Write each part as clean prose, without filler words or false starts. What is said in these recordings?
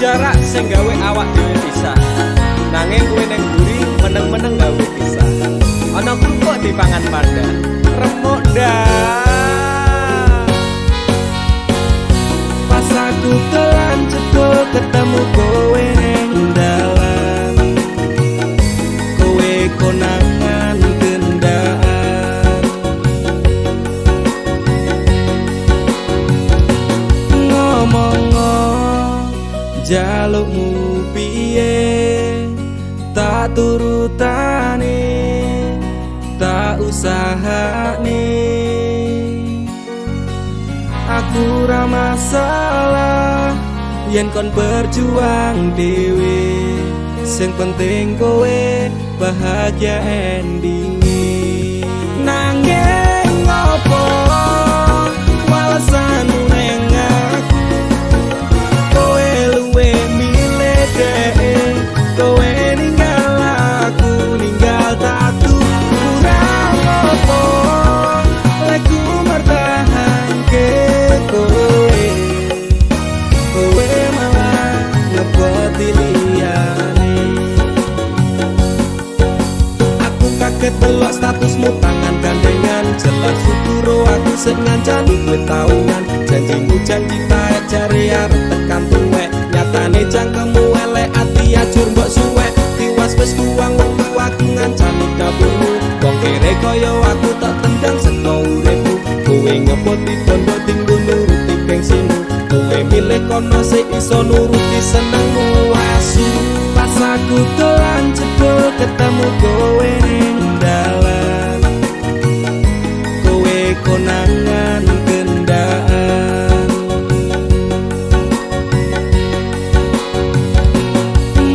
Jarak sing gawe awak dhewe pisah. Nanging kowe ning mburi meneng-meneng gawe pisah. Ana krupuk dipangan panda. Remuk ndak. Pas aku dolan jebul ketemu kowe ning dalan. Kowe konangan kendaan. Ngomong jalukmu piye, tak turutane, tak usahane. Aku ra masalah yen kon berjuang dhewe, sing penting kowe bahagia endinge. Nanging opo walesanmu neng aku? Kowe luwih milih dheke, kowe ninggal aku, ninggal tatu. Kurang opo lekku mertahanke kowe, kowe malah ngeboti liyane. Aku kaget delok statusmu tangan gandengan, jelas futuro aku sing ngancani kowe taunan. Janjimu janji taek jare arep tekan tuwek, nyatane cangkemmu elek, ati ajur mbok suwek. Tiwas wis buang wektu aku ngancani dapurmu, wong kere kaya aku tak tendang saka uripmu. Kowe ngeboti bondo dinggo nuruti gengsimu, kowe milih kono sing iso nuruti senengmu. Asu, pas aku dolan jebul ketemu kowe ning dalan. Kowe konangan kendaan.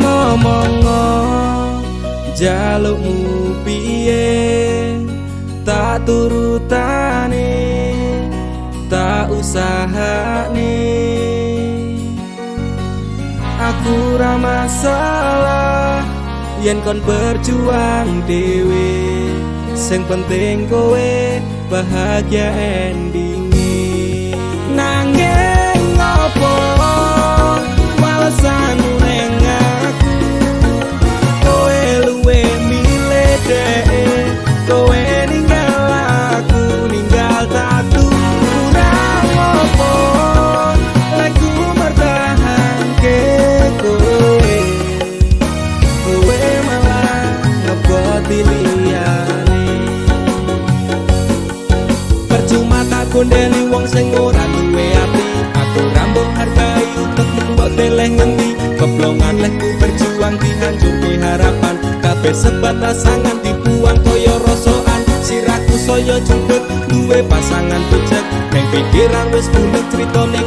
Ngomong jalukmu piye, tak turutane, tak usahane. Aku ra masalah yen kon berjuang dhewe, sing penting kowe bahagia endinge. Nanging opo walesanmu neng aku? Kowe luwih milih dheke, kowe ninggal aku, ninggal tatu. Kurang opo lekku mertahanke kowe, kowe malah ngeboti liyane. Percuma tak gondeli wong sing ora duwe ati, aku ra mbok hargai utekmu mbok deleh ngendi. Keblongan lehku berjuang dihancurke harapan, kabeh sebatas angan dibuang kaya rosokan. Sirahku saya judeg duwe pasangan picek, neng pikiran wis bunek critane